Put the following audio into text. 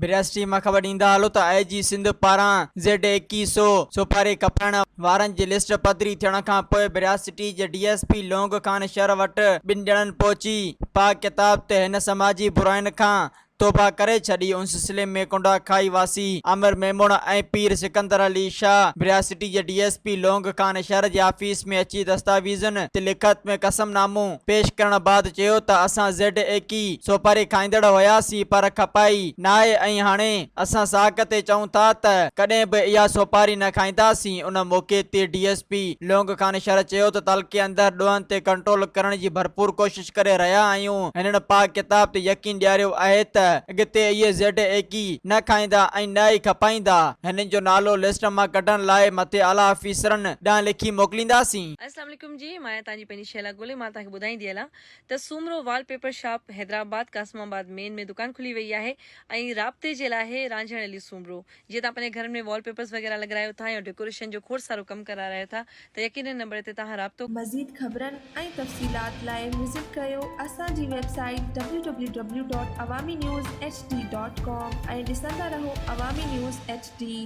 برياسٽي مان خبر ڏيندا هلو ته آء جي سنڌ پاران زيڊ 2100 سوپاري کپائڻ وارن جي لسٽ پڌري ٿيڻ کان پوء برياسٽي جي ڊي ايس پي لونگ خان شھر وٽ ٻن ڄڻن پهچي پاڪ ڪتاب تي هن سماجي براين کان توبه ڪري ڇڏي. ان سلسلي ۾ ڪنڊا کائي واسي عامر ميمڻ ۽ پير سڪندر علي شاهه برياسٽي جي ڊي ايس پي لونگ خان شھر جي آفيس ۾ اچي دستاويزن تي لکت ۾ قسم نامو پيش ڪرڻ بعد چيو ته اسان زيڊ ايڪي سوپاري کائيندڙ هياسين پر کپائي ناهي ۽ هاڻي اسان ساک تي چئون ٿا ته ڪڏهن به اها سوپاري نه کائينداسين. ان موقعي تي D S P Long Khan Shar چيو ته تعلقي اندر ڏوهن تي ڪنٽرول ڪرڻ جي ڀرپور ڪوشش ڪري رهيا آهيون. هنن پاڪ ڪتاب تي يقين ڏياريو آهي ته اڳتي اهي زيڊ ايڪي نه کائيندا ۽ نه ئي کپائيندا. هنن جو نالو لسٽ مان ڪڍڻ لاء مٿي اعليٰ آفيسرن ڏانهن لکي موڪلينداسين. اسلام عليڪم جي مان آهيان توهان جي پنهنجي شهلا گل ۽ مان توهان کي ٻڌائيندي هلان ته Soomro wallpaper shop Hyderabad Qasimabad main ۾ دڪان کلي وئي آهي ۽ رابطي جي لاء آهي رانجهڻ علي سومرو جيئن توهان پنهنجي گهرن ۾ وال پيپرز وغيره لڳرايو ٿا يا ڊيڪوريشن جو کوڙ سارو ڪم ڪرارايو ٿا ته يقينن نمبر تي توهان رابطو مزيد خبرن ۽ تفصيلات لاء وزٽ ڪريو اسان جي website W W W dot Awami news H D dot com ۽ ڏسندا رهو عوامي نيوز ايڇ ڊي.